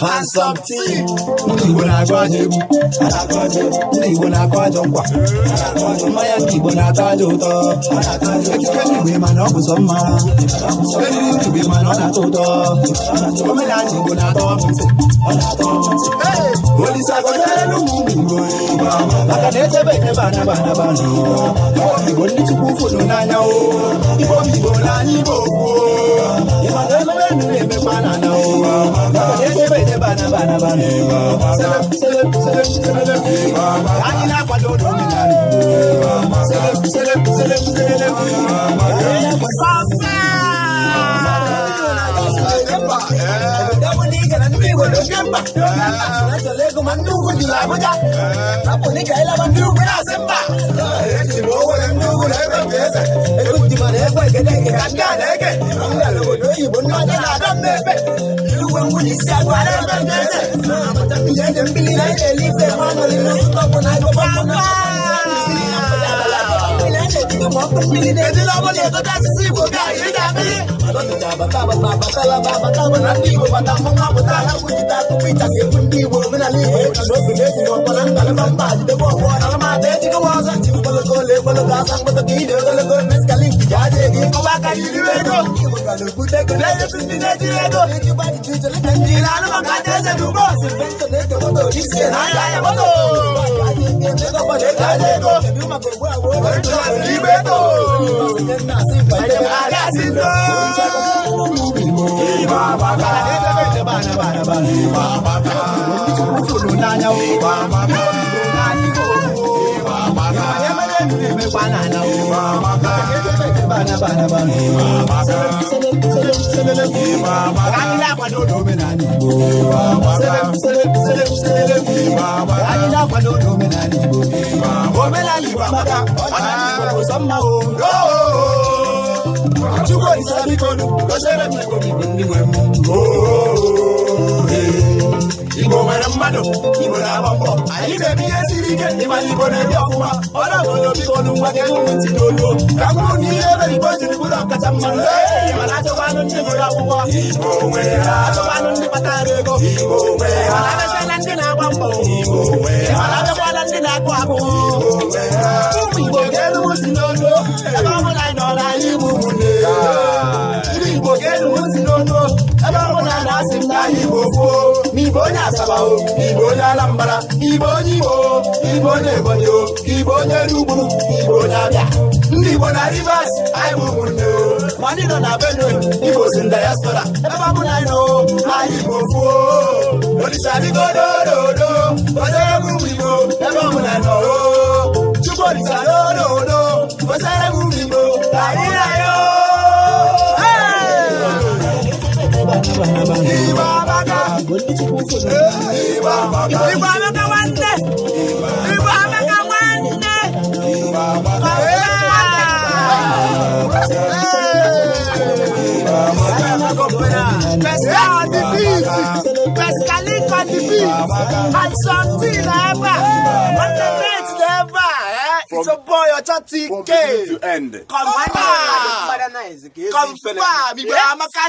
Handsome T. Ndị Igbo na-agụ ajọ egwu, ndị Igbo na-akụ ajọ nkwa, mmanya ndị Igbo na-atọ ajọ ụtọ. Ekike ndị Igbo, mana ọ bụ sọ mma. Eriri ndị Igbo, mana ọ na-atọ ụtọ. Omenala Igbo na-atọ ntị. Olise agọziere ụmụ Igbo, maka na echebe echebe anaba anaba. Igbo ndị Chukwu fụrụ n'anya o, Igbo Igbo n'anya, Igbo kwuo. Ịmana ememe ndụ na-emekwa n'ana o, maka na echebe echebe anaba anaba. Sele sele sele, anyị na-akwado n'omenala Igbo. Sele sele sele sele, anyị na-akwado. Ndị Igbo n'oke mba achọrọ ego, ma ndị ugwu juru Abuja. Hapụ n'ịka ịlaba, ndị ugwu na-asị mba. Ndị ugwu na ego nke eze ego ji, mana ego egede ege ka ndị a na-ege ndị ala obodo oyibo. Ndị ọcha na-ada mmepe iruwe nwunye isi agụ ara ebe nke eze ihe eji mbili na ele ife ma aṅụrị n'ụtụtụ ọbụla ego bọmbụ na ejila ọbụla egote asụsụ Igbo ga ị ga-amịrị na ndị Igbo bata mmọnwụ apụta ha kwujite akụkọ ịchaka egwu ndị Igbo, omenala Igbo eji n'obi na-eji n'ọkpọ na ngalaba mba jidekwa ọgbọ na alamata ejigo m ọzọ ji ogologo ole ogologo asa mkpọtụ ka ị dị ogologo meskalink ji aja ego ịkọwa aka n'iriwe ego Igbo gara okwute ego na-enyekwu ndị na-ejiri ego ejikwa ajụjụ ichelite ndị ile anụ maka aja eze n'ugbo osi na-eke moto isi na anya anya moto ego igbe ego. Igbo amaka. Igbo n'anya, Igbo amaka. Igbo amaka. Igbo amaka. Igbo amaka. Anyị na-akwado omenala Igbo. Anyị na-akwado omenala Igbo. Omenala Igbo amaka. Ọdịnala Igbo bụ sọ mma o. Chukwu Olisa, biko nu, gọziere m Igbo, Igbo ndị nwe m. Igbo nwere mmadụ, Igbo na-agba mbọ, anyị na-eme ihe siri ike. Ịmana Igbo na-ebi ọfụma ọrụ obodo. Biko nu, nwa gị ntị n'olu ka m kwuru na ihe mere Igbo jiri bụrụ ọkacha mma. Mana achọkwanụ ndị gụrụ akwụkwọ, Igbo nwere ha. Achọkwanụ ndị kpatara ego, Igbo nwere ha. Mana abịakwala ndị na-agba mbọ, Igbo nwere ha. Mana abịakwala ndị na-akụ akụ, Igbo nwere ha. Ụmụ Igbo ga-elu m si n'olu ebe ọ bụla anyị nọ n'ala Igbo. Ụmụnne ndị Igbo ga-elu m si n'olu ebe ọ bụla na-asị m n'ala Igbo kwuo. N'Igbo onye Asaba o, Igbo onye Anambra, Igbo onye Igbo, Igbo onye Ebonyi o, Igbo onye Enugu, Igbo onye Abịa, ndị Igbo na Rivers, anyị bụ ụmụnne o. Ma ndị nọ na Benue, Igbo si diaspora, ebe ọ bụla anyị nọ, anyị Igbo fuo. Olisa, biko, dododo, gọziere m ụmụ Igbo ebe ọ bụla nọ o. Chukwu Olisa, dododo, gọziere m ụmụ Igbo ka anyị na ya. Igbo amaka. Igbo amaka. Igbo amaka nwanne. Igbo amaka nwanne. Igbo amaka. Pascal on the beat. Pascaline on the beat. Handsome T na ebe a. Nwanne mate na ebe a. Eh? It's a boy Ọcha From TK. beginning to end. Confirm. Confirm. Igbo amaka.